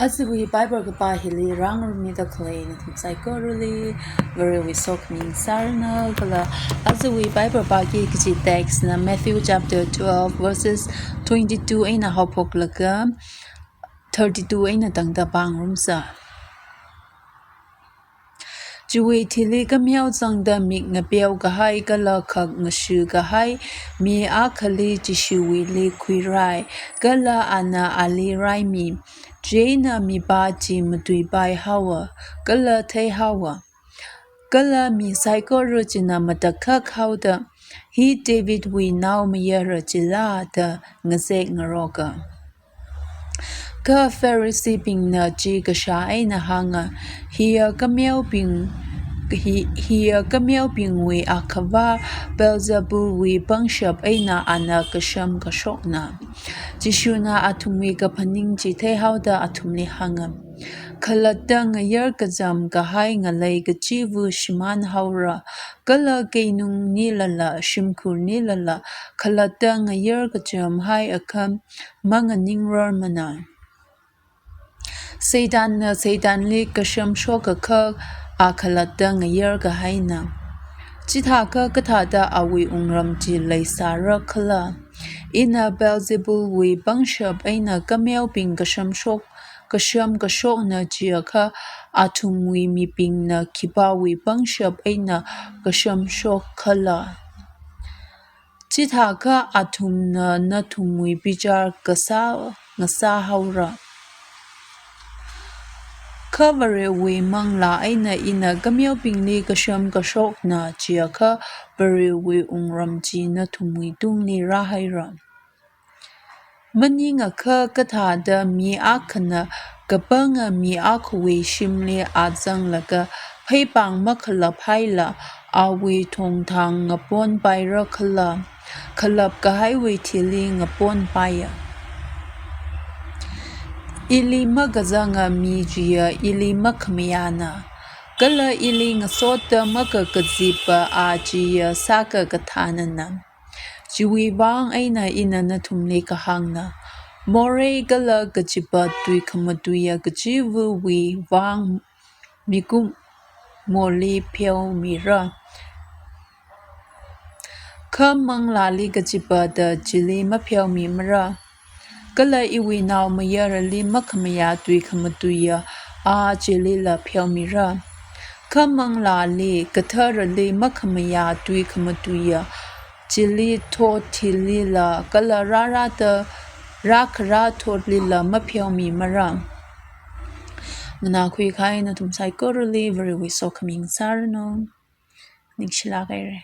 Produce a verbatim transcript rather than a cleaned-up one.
Ajawui Bible kapā hili rāngarumida khalei nathum saikorali Varewui sokhami sāranu kala ajawui Bible pāki kaji text na Matthew chapter twelve verses twenty-two eina haophoklaga thirty-two eina tangda pāngarumsa. Chiwui thili kameo zangda mik ngapeo kahai kala khak ngashu kahai mi akhali Jishuwuili khuirai, kala ana ali raimi. Chieina mipā chi matuipai haowa, kala theihaowa. Kala mi saikora china matakhak haoda, "Hi Davidwui naomayara chila?" da ngazek ngaroka. Kha Phariseebingna chi kashā eina hānga, "Hiya kameobing, hi, hiya kameobingwui akhavā Beelzebulwui pangshap eina ana kasham kashokna." Jishuna athumwui kaphaning chi theihaoda athumli hānga, "Khalatta ngayar kacham kahai ngalei kachiva shimān haora, kala keinungnilala, shimkhurnilala, khalatta ngayar kacham hai akha manganingrarmana. Satanna Satanli kashamshok akha a khalatta ngayar kahaina. Chithākha kathāda awui wungram chi leisāra khala? Ina Beelzebulwui pangshap eina kameobing kashamshok, kasham kashokna jiakha, athumwui mibingna khipāwui pangshap eina kashamshok khala? Chithākha athumna nathumwui bichar kasā ngasā haora. Kha Varewui manglā eina ina kameobingli kasham kashokna jiakha, Varewui wungram chi nathumwui tungli rāhaira. Maningakha kathāda mi akhana kapanga mi akhawui shimli a zanglaga pheipāng makhalap haila awui thongthang ngaponpaira khala? Khalap kahaiwui thili ngaponpaiya. Ili makazanga mi chiya ili makhamayāna, kala ili ngasoda makakazipa a chiya sākakathānana. Chiwui vang eina ina nathumli kahāngna, morei kala kachipa tui khamatuiya kachivawui vang mikumoli pheomira, kha manglāli kachipa da chili mapheomimara. Kala iwui naomayarali makhamayā tui khamatuiya a chilila pheomira. Kha manglāli katharali makhamayā tui khamatuiya chili thot thilila kala rārada rākhara thotlila mapheomimara." Nganākhui kahai nathum saikorali Varewui sokhami sāranu. Ningshilāk haira.